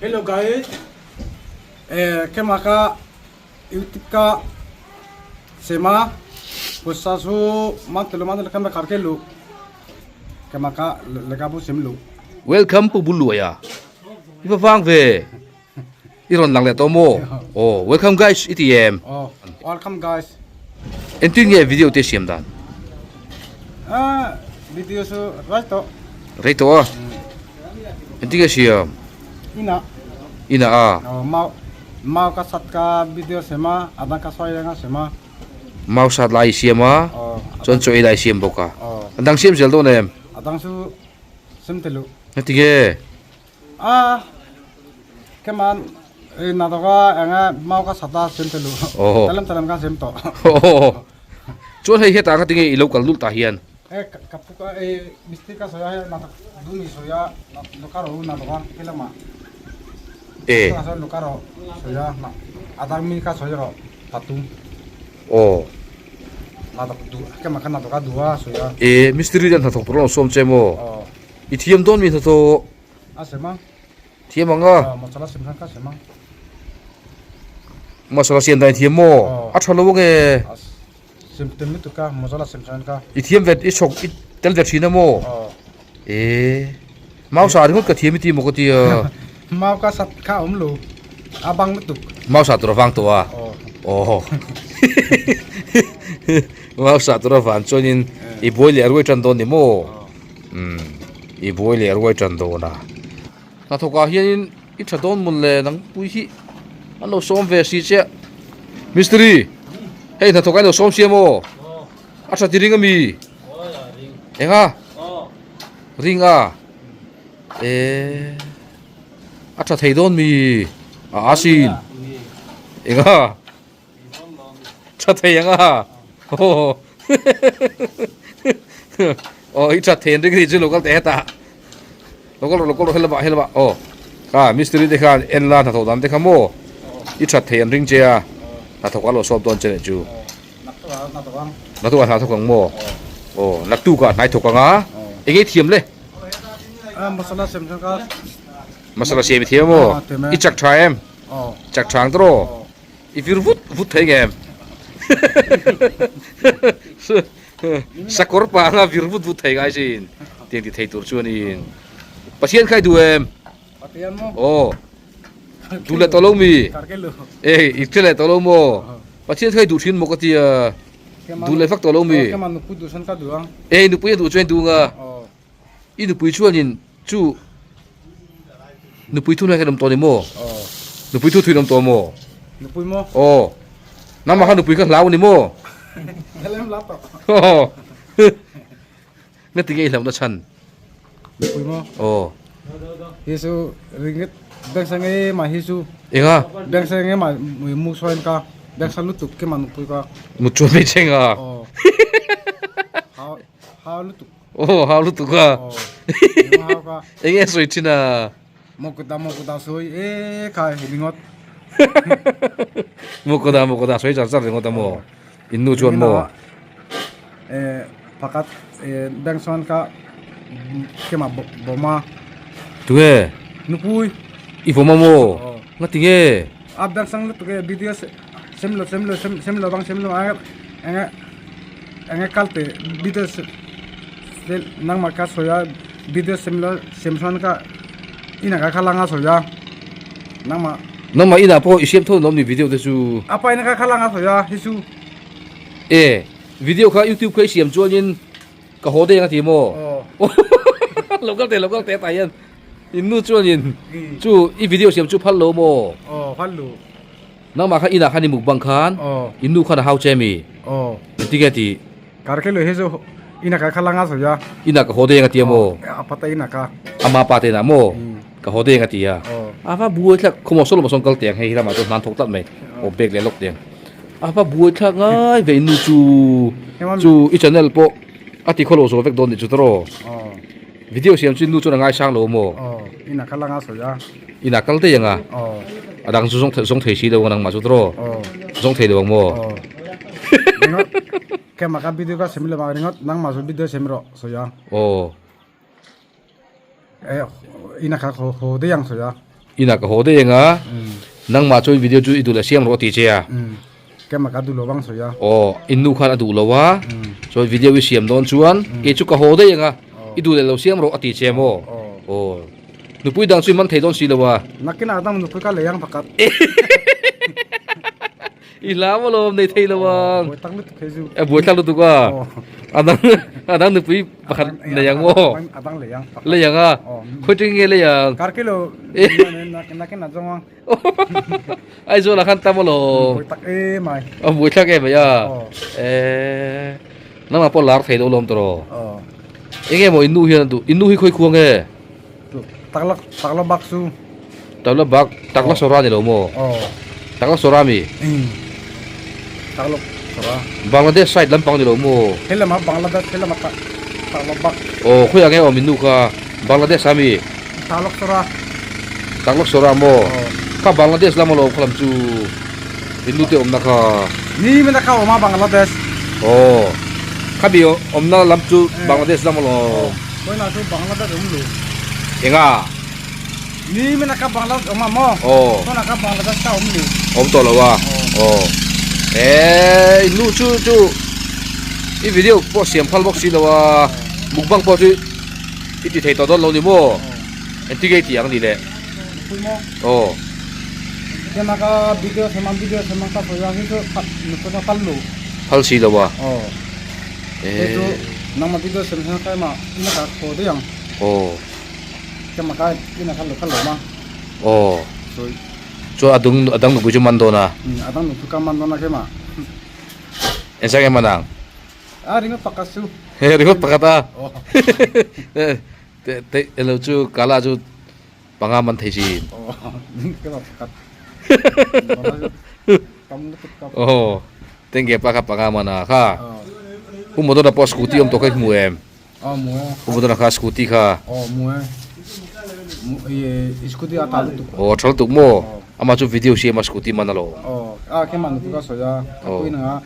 Hello guys. Eh kema ka YouTube ka sema pusa su mantulu mantulu kema karke lu kema ka leka bu sim lu. Welcome Pu Bulluaia. I va vang ve. I rawn lang leh tawh maw? Aw, welcome guys i ti em? Aw, welcome guys. Engtin nge video te siam dan? Ah, video chu rei tawh. Rei tawh a? Engtin nge siam? Ina. Ina a? Aw, mau mau ka sat ka video siam a, a dang ka sawi reng a siam a. Mau sat lai i siam a, chuan chaw ei lai i siam bawk a. A dang siam zel dawn em? A dang chu sim te luh. Engtin nge? A keman na doga anga mau ka sata sem te lu talam talam ka sem to. Chuan hei hetah kha tinge i lo kal lul tah hian. E ka pu ka e mistri ka soya he na du mi soya na ka ro na doga helama. E. Ka so lu ka ro soya na adar mi ka soya ro patum. Aw. Na dok du kema ka na doga dua soya. E mistri te an hnathawk tur an lo sawm che maw? Aw. I thiam dawn mi hnathawk. A sem a. Thiam ang a. Masala sem khan ka sem a. Masala siam dan i thiam maw? A tha lo ang e. Sem tem lutuk a, masala sem khan ka. I thiam ve, i chhawk, i tel ve thin a maw? E. Mau sa ringawt ka thiam i ti maw ka ti a. Mau ka sat kha awm lo, a bang lutuk. Mau sa tur a vang tawh a. Aw. Mau sa tur a van chuanin i buai leh ruai tan dawn ni maw? Umm i buai leh ruai tan dawn a. Hnathawk ah hianin i tha dawn mawn le nang pui hi an lo sawm ve si che. Mistiri hei hnathawk ah in lo sawm sia maw? A tha ti ring ami? Eng a? Ring a? Eee a tha thei dawn mi? A a sin. Eng a? Tha thei ang a aw aw i tha thei an ring a nih chu local te hetah local rawh local rawh helama helama aw kha mistiri te khan en la hnathawh dan te kha maw i that thei an ring che a hnathawk a lo sawp dawn che nih chu naktuk ah hnathawk ang maw aw naktuk ah hnaithawk ang a eng nge thiam le masala siam i thiam maw i chak tha em chak tha ang tawh rawh. I vir vut vut thei nge em? Sakawr pa anga vir vut vut thei ngai sin. Tiang ti thei tur chuan in Pathian kha i duh em? Pathian maw? Aw. Duh leh tawh lo mi? E, i hre leh tawh lo maw? Pathian kha i duh thin maw ka tia. Duh leh vak tawh lo mi? Nupui duh chuan ka duh ang. E, nupui a duh chuan i duh anga. I nupui chuanin chu nupui thu hnuai khan awm tawh ni maw? Nupui thu thuin awm tawh maw? Nupui maw? Aw. Nangmah kha nupui kha hlau ni maw? Helem la tawh. Aw. Nga tinge i hlauhna chhan? Nupui maw? Aw. Hi chu ringit bank sa nge ma hi chu. Enga? Bank sa nge ma mu chuan ka bank sa lutuk ke ma nupui ka. Mu chuan mai cheng a. Aw. Hau hau lutuk. Aw hau lutuk a. Eng nge sawi thin a? Mawkuta mawkuta sawi e kha ringawt. Mawkuta mawkuta sawi char char ringawt a maw? In nu chuan maw? E pakhat e bank chuan ka kema bawma. Tunge? Nupui. I bawma maw? Ngati nge? A bank sang lutuk e video sem lo sem lo sem lo bang sem lo a enge enge kal te video nangmah ka sawi a video sem lo sem chuan ka inah ka kal anga sawi a nangmah nangmah inah pawh i siam tho nuam ni video te chu a pa inah ka kal anga sawi a hi chu e video kha youtube kha i siam chuanin ka haw daih ang a ti maw lo kal teh lo kal teh tah hian in nu chuanin chu i video siam chu phal lo maw aw phal lo Nangmah kha inah khan i mukbang khan in nu khan a hau che mi? Engtin nge tih? Kar khe lui hi chu inah ka kal anga sawi a. Inah ka haw deng a ti a maw? A pa te inah ka. Ama pa te inah maw? Ka haw deng a ti a. A va buai thlak, khawmaw saw lawm a sawn kal teh ang hei lamah chuan hnan thawk tlat mai. Aw bag leh lawk teh ang. A va buai thlak ngai ve in nu chu. Chu i channel pawh a ti khawlo zo vek dawn nih chu tawh. Video siam chu in nu chuan a ngaisang lo maw? Inah kal anga sawi a. Inah kal daih ang a. A dang chu zawng thei si lo ang nangmah chu tawh. Zawng thei lo ang maw? Ringawt. Kema ka video ka sem lo ang ringawt nangmah chu video sem rawh sawi ang. Aw. Ina kha haw haw daih ang sawi a. Ina ka haw daih ang a, nangmah chuan video chu i duh leh siam rawh a ti che a. Keimah ka duh lo vang sawi a. Aw, in nu khan a duh lo a, chuan video i siam dawn chuan kei chu ka haw daih ang a, i duh leh lo siam rawh a ti che maw? Aw, nupui dang chu i man thei dawn si lo a. Nakinah dang nupui ka lei ang pakhat. I hlau alawm nei thei lo ang. Buai tak lutuk hei chu. A buai tak lutuk a. A dang a dang nupui pakhat nei ang maw? A dang lei ang. Lei ang a. Khawi teng nge lei ang? Kar kilo nakin a zawng ang. Aizawl ah khan tam alawm. Buai tak em mai. A buai thlak em mai a. Eh nangmah pawh lar thei lo alawm tawh. Enge maw innu hian a duh? Innu hi khawi khuang nge? Takla takla bak chu. Takla bak takla sawra ni lo maw? Aw. Takla sawra mi? Umm. Takla sawra. Bangladesh side lampang ni lo maw? He lama Bangladesh he lama takla bak. Aw khawi ah nge awm innu kha Bangladesh ah mi? Taklok sawra. Taklok sawra maw? Aw. Kha Bangladesh lam alawm kha lam chu innu te awmna kha. Ni mina kha awm a Bangladesh. Aw. Kha mi awmna lam chu Bangladesh lam alawm. Kawina chu Bangladesh awm lo. Enga? Ni mina ka Bangladesh awm a maw? Aw. Kawina ka Bangladesh ka awm lo. Awm tawh lo a? Aw. Eee nu chu chu i video pawh siam phal bawk si lo a, mukbang pawh chu i ti thei tawh dawn lo ni maw? Engtin nge i tih ang ni le? Pui maw? Aw. Kena ka video siam ang video siam ang ka sawi a hi chu nupui ka phal lo. Phal si lo a? Aw. Hei chu nangmah video siam hian kha emaw ina ka thaw daih ang. Aw. Kema kha ina kha lo kha lawm a. Aw. Sawi. Chuan a dung a dang nupui chu man dawn a. Um a dang nupui ka man dawn a kema. Engzah nge man ang? A ringawt pakhat chu. He ringawt pakhat a. Aw. Te te elo chu kala chu panga man thei chin. Aw kema pakhat. Tam lutuk ka. Aw. Tengge pa kha panga man a kha. Pu Modona pawh scooty awm tawh kha i hmu em? Aw hmu e. Pu Modona kha scooty kha. Aw hmu e. I scooty a ta lutuk. Aw a tha lutuk maw? Amah chu video siam a scooty man alawm. Aw a kema nupui ka sawi a ka pui nanga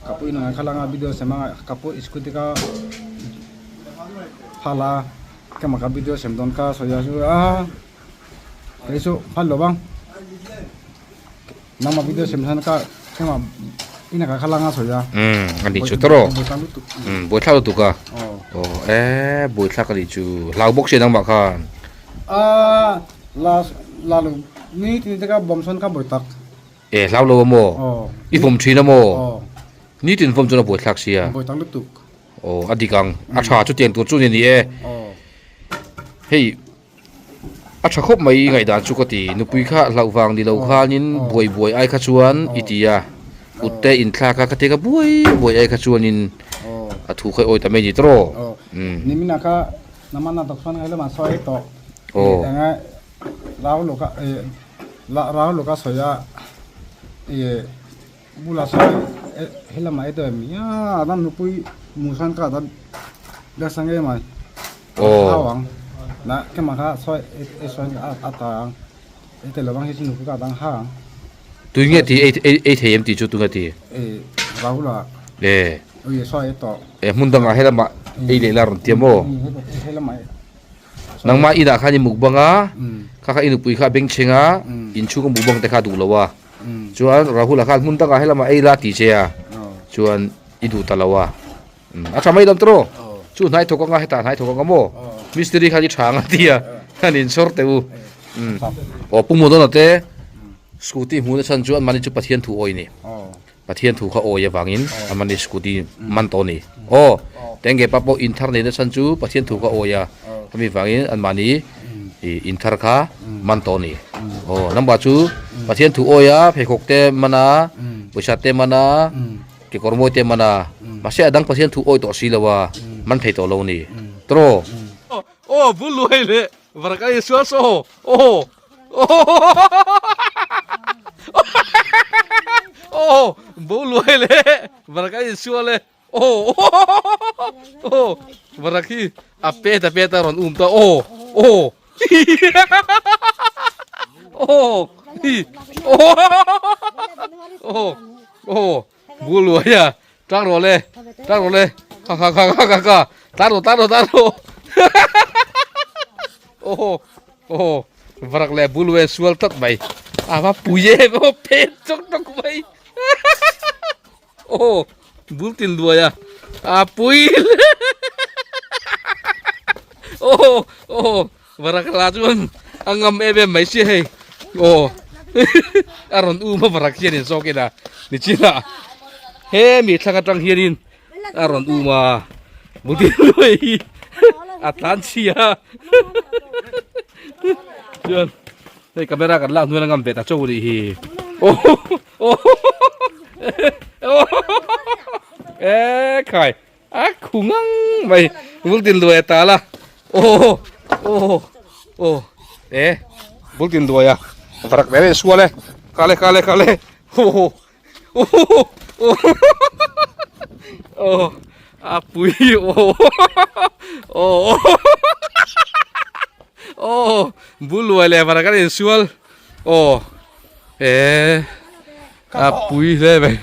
ka pui nanga kha langa video siam a ka pu scooty ka phal a kema ka video siam dawn ka sawi a chu a kei chu phal lo vang. Nangmah video siam hian ka engmah ina ka khalanga sawi a. Umm a nih chu tawrh aw. Buaithlak lutuk. Umm buaithlak lutuk a. Aw. Aw e buaithlak a nih chu hlau bawk sia nangmah khan. A la la lo ni tin te ka bawm sawn ka buai tak. E hlau lo a maw? Aw. I vawm thin a maw? Aw. Ni tin vawm chuan a buaithlak sia. Buaithlak lutuk. Aw a dik ang. A tha chu tiang tur chu ni ni e. Aw. Hei. A tha khawp mai i ngaihdan chu ka ti, nupui kha hlauh vang ni lo khanin buai buai ai kha chuan i ti a, kut te inthlak a ka ti ka buai buai ai kha chuanin a thu kha i awi ta mai ni tawh aw. Nimina kha namana tak chuan ngai lamah sawi tawh eng a rau luka rau luka sawi a bulah sawi helamah e dawh em a ram nupui muhran ka dah nasa ngei mai. Aw. Ang na kema kha sawi e sawi a ta ang e tel lovang hi chu nupui ka dang ha ang. Tui nge ti ei ei ei thei em tih chu tunge ti? E Rahul a. E. Ui sawi e tawh. E hmun dangah helamah ei leh la rawn ti a maw? Helamah Nangmah inah khan i mukbang a, kha kha i nupui kha a bengchheng a, inchhung a mukbang te kha a duh lo a. Chuan Rahul-a khan hmun dangah helamah ei la ti che a, chuan i duh ta lo a. A tha mai lam tawh chu hnai thawk anga hetah hnai thawk anga maw mistiri khan i tha anga tia an insawr teh u. Aw Pu Modona te scooty hmuhna chhan chu anmahni chu Pathian thu awi a ni. Pathian thu kha awi avangin anmahni scooty man tawh a ni. Aw Tengge pa pawh in thar neihna chhan chu Pathian thu kha awi a, hemi vangin anmahni in thar kha man tawh a ni. Aw number chu Pathian thu awi a, pheikhawk te man a, pawisa te man a, Kekawr mawi te man a, mahse a dang Pathian thu awi tawh si lo a, man thei tawh lo a ni. Tawraw. Aw bul luai leh varak a Isua saw aw aw bul luai leh varak a Isua le aw aw varak hi a pet a pet a rawn um ta aw aw Aw hi aw aw bul luai a tang rawh le tang rawh le kha kha kha kha kha tang rawh tang rawh tang rawh. leh bul vel sual tlat mai a va pui em aw phen chawk chawk mai aw bul tin luai a a pui aw aw varak la chuan a ngam em em mai sia hei aw a rawn um a varak hian in zawk in a nichin ah hemi thlang atang hianin a rawn um a bul tin luai hi a tlan chhia chuan hei camera kan lak hnuaiah a ngam ve ta chauh a nih hi aw e khai a khu ngang mai bul tin luai a tal a aw aw aw e bul tin luai a varak ve reng sual e kale kale kale aw aw a pui aw aw aw bul luai leh varak an insual aw e a pui hle mai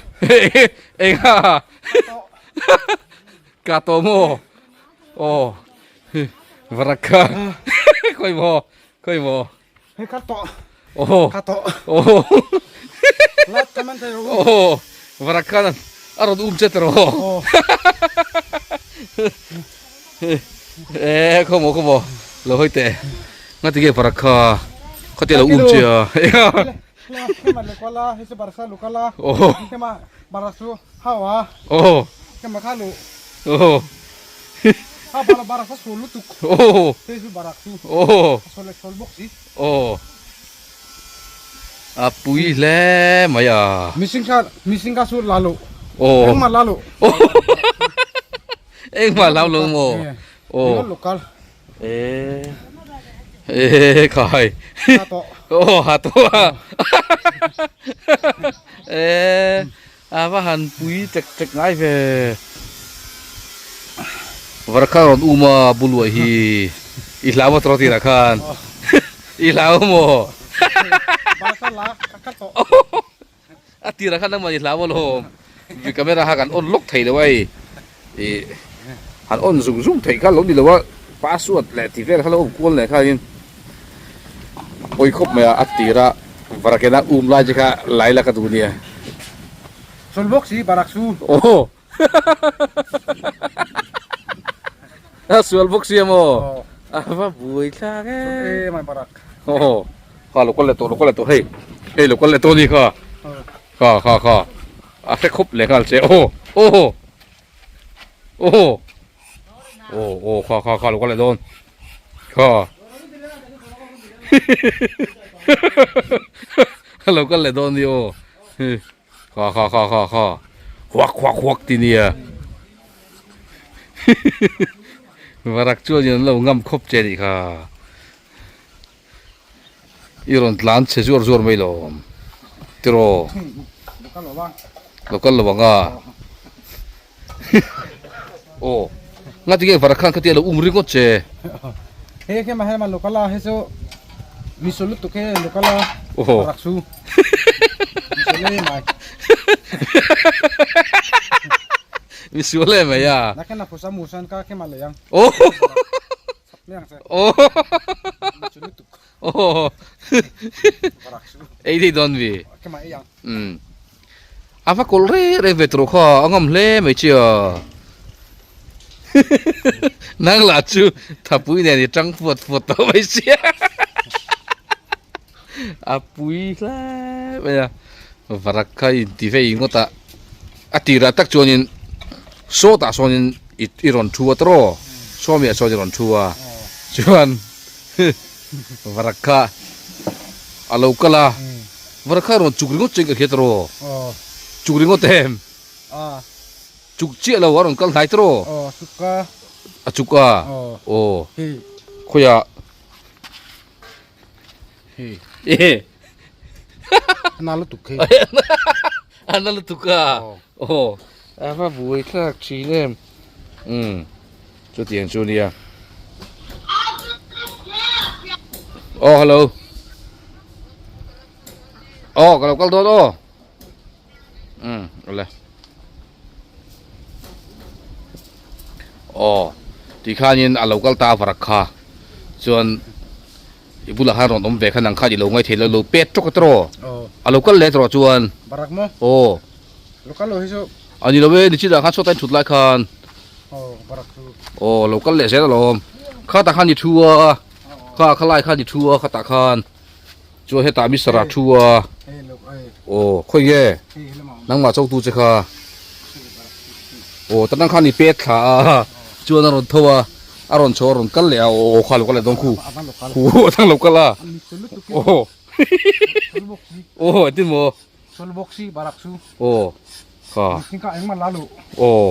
enga ka tawh maw aw varak kha khawi maw khawi maw hei ka tawh aw ka tawh aw like comment thei rawh aw varak khan a rawn um che tawh aw e khaw maw khaw maw lo hawi teh ngati nge varak kha khatia lo um che a aw aw aw aw a pui hle mai a aw engmah hlau lo maw aw e e khai aw ha tawh a e a va han pui tek tek ngai ve varkha rawn um a buluai hi i hlau a tawh tirah khan i hlau maw A tirah khan nangmah i hlau alawm. Mi camera kha kan on lawk thei lo a i ih han on zung zung theih kha lo ni lo a, password leh tih vel kha lo awm kual leh khanin pawi khawp mai a, a tira varakena um lai che kha lai la ka duh nia. Sawl bawk si barak su. Aw A sual bawk si a maw? A va buai thlak e. E mai barak. Aw kha lo kal leh tawh lo kal leh tawh hei hei lo kal leh tawh a ni kha kha kha kha a hre khawp leh nghal che aw aw aw aw aw kha kha kha lo kal leh dawn kha a lo kal leh dawn a ni aw kha kha kha kha kha huak huak huak ti nia varak chuan in an lo ngam khawp che a nih kha. I rawn tlan chhe zuar zuar mai lo tiraw lo kal lo ang a aw nga tinge vara khan khatia lo um ringawt che he khe ma he ma lo kala he chu mi su lutuk he lo kala rak su mi su le mai mi su le mai a na khe na phusa musan ka khe ma le yang oh Oh. Ei thei dawn vi. Um. A va kawlh reng reng ve tawh kha a ngam hle mai chi a. Nang lah chu thapui nen i tang fuat fuat tawh mai sia. A pui hle mai a. Varak kha in ti vei ngawt a. A tirah tak chuanin sawtah sawnin i rawn thu a tawh sawmiah sawn i rawn thu a chuan varak kha a lo kal a varak kha a rawn chuk ringawt chuan ka hria tawh chuk ringawt em chuk chiah lo a rawn kal hnai tawh a chuk a aw khawiah Hei. Na lutuk khi. A na lutuk a. Aw. A va buai thlak thin em. Um. Chutiang chu nia. Aw hello. Aw ka lo kal dawn aw. Um awle. Aw tikhanin a lo kal ta varak kha chuan. I bulah khan rawn awm ve khan ang khan i lo ngaithei lo lo pet tawk a tawh a lo kal leh tawh chuan Barak maw? Aw. Lo kal lo hi chu. A ni lo e, nichina khan sawta in thut lai khan. Aw, Barak chu. Aw, lo kal leh zel alawm. Khatah khan i thu a, kha khalai khan i thu a khatah khan. Chuan hetah Mister a thu a. Aw, khawi nge? Nangmah chotu che kha. Aw, tanang khan i pet thla a, chuan a rawn tho a, a rawn chho a rawn kal leh a, aw kha lo kal leh dawn khu. Khu a thang lo kal a. Aw. Aw, engtin maw? Aw, kha. Aw. Aw.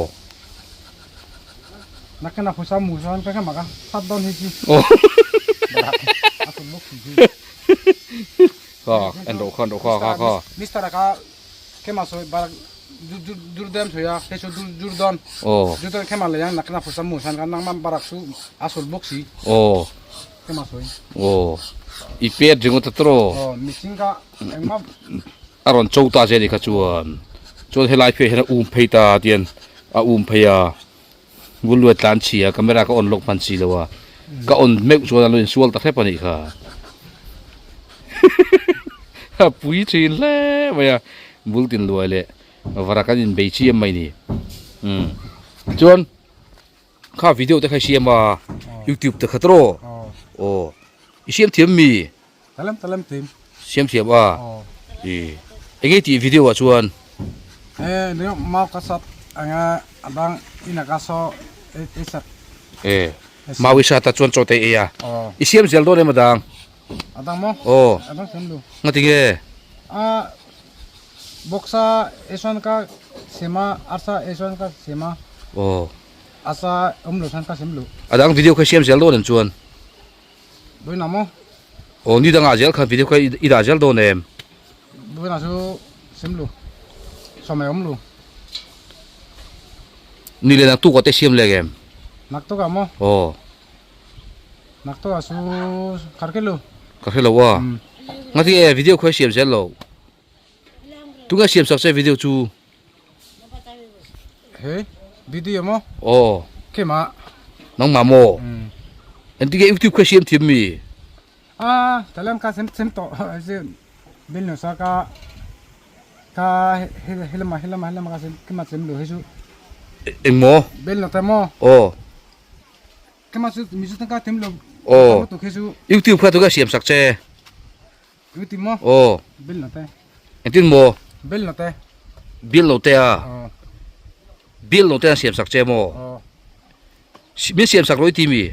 Kha, en rawh kha, en rawh kha, kha kha. Khema sawi barak Jurdem sawi a hei chu Jurdon Aw. Jurdon khema lei ang nakna phusa mu san kan nangman barak chu a sul bawk si Aw. Khema sawi. Aw. I pet ringawt a tawh. Aw mihring ka engmah. A rawn cho ta che ni kha chuan chuan helai phei hian a um phei ta tian a um phei a bul luai tlan chhi a camera ka on lawk hman si lo a ka on meuh chuan a lo insual ta hrep a nih kha a pui thin hle mai a bul tin luai leh varak an inbei chiam mai ni umm chuan kha video te kha i siam a youtube te kha tawh aw i siam thiam mi siam thiam a i enge tih video ah chuan e mau i sat a chuan chaw te i ei a i siam zel dawn em a dang aw ngati nge Bawksa esawn ka sem a, arsa esawn ka sem a. Aw. Arsa awm lo chuan ka sem lo. A dang video kha i siam zel dawn em chuan? Vawiinah maw? Aw ni dangah zel khan video kha i dah zel dawn em? Vawiinah chu sem lo. Sawmai awm lo. Ni leh naktukah te siam lek em? Naktukah maw? Aw. Naktukah chu ka hre lo. Ka hre lo a. Ngati e video kha i siam zel lo? Tunge siam sak che video chu? He video maw? Aw. Keimah. Nangmah maw? Engtin nge YouTube kha siam thiam mi? A talem kha sem sem tawh bil nusa ka ka helama helama helama ka sem keimah sem lo hi chu. Eng maw? Bil nute maw? Aw. Keimah chu mi chu tangka tim lo. Aw. YouTube kha tunge siam sak che? Tuti maw? Aw. Bill na te. Engtin maw? Bill na te. Bill lo te a. Aw. Bill lo te an siam sak che maw? Aw. Min siam sak rawh i ti mi?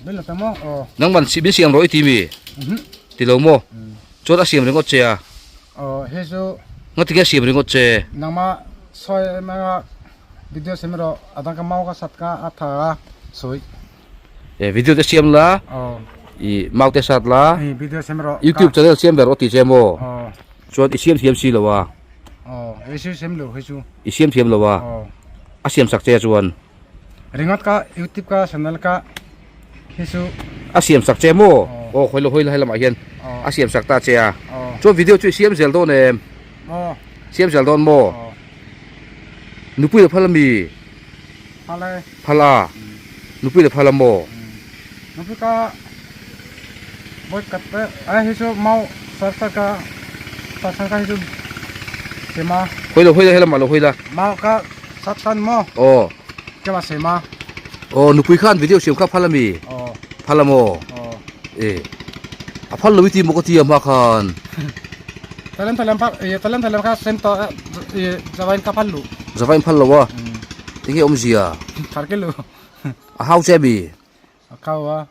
Bill lo te maw? Aw. Nangman min siam rawh i ti mi? Mhm. Ti lo maw? Chuan a siam ringawt che a. Aw, hei chu. Ngati nge a siam ringawt che? Nangmah sawi emaw video siam erawh a dang ka mau ka sat ka a tha a sawi. E video te siam la i mau te sat la youtube channel siam ber aw ti che maw chuan i siam thiam si lo a i siam thiam lo a a siam sak che chuan ringawt ka youtube ka channel ka hi chu a siam sak che maw aw hawi lo hawi la helamah hian a siam sak ta che a chuan video chu i siam zel dawn em siam zel dawn maw nupui la phal ami. Phal e. Phal a? Nupui le phal a maw? Nupui ka vawi kat te ai hi chu mau sar sar ka sar sar ka hi chu sema. Hawi lo hawi la helamah lo hawi la. Mau ka sat tan maw? Aw. Kema sema. Aw nupui khan video siam kha phal a mi? Aw. Phal a maw? Aw. E. A phal lo i ti maw ka ti a hma khan. Talem talem phal e talem talem kha sem to e zawain ka phal lu. Zawain phal lo a. Enge awmzia? Thar ke lu. A hau che mi? A kau a.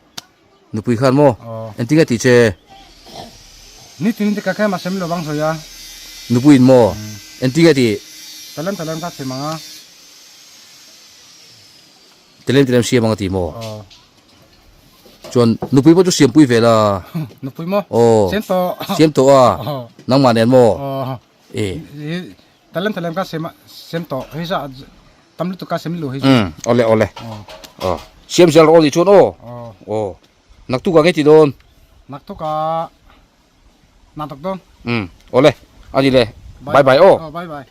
Nupui khan maw? Aw. Engtin nge tih che? Ni tin te ka khem a sem lo bang sawi a. Nupui in maw? Engtin nge tih? Talem talem kha sem ang a. Telem telem siam ang a ti maw? Aw. Chuan nupui pawh chu siampui ve la. Nupui maw? Aw. Siam tawh. Siam tawh a. Aw. Nangmah nen maw? Aw. E. Talem talem ka sem sem tawh hei za tam lutuk ka sem lu hei chu. Umm awle awle. Aw. Siam zel rawh ni chuan aw. Aw. Aw. Naktuk ah nge ti dawn? Naktuk ah natak dawn. Umm awle. Ani le. Bye bye aw. Aw bye bye.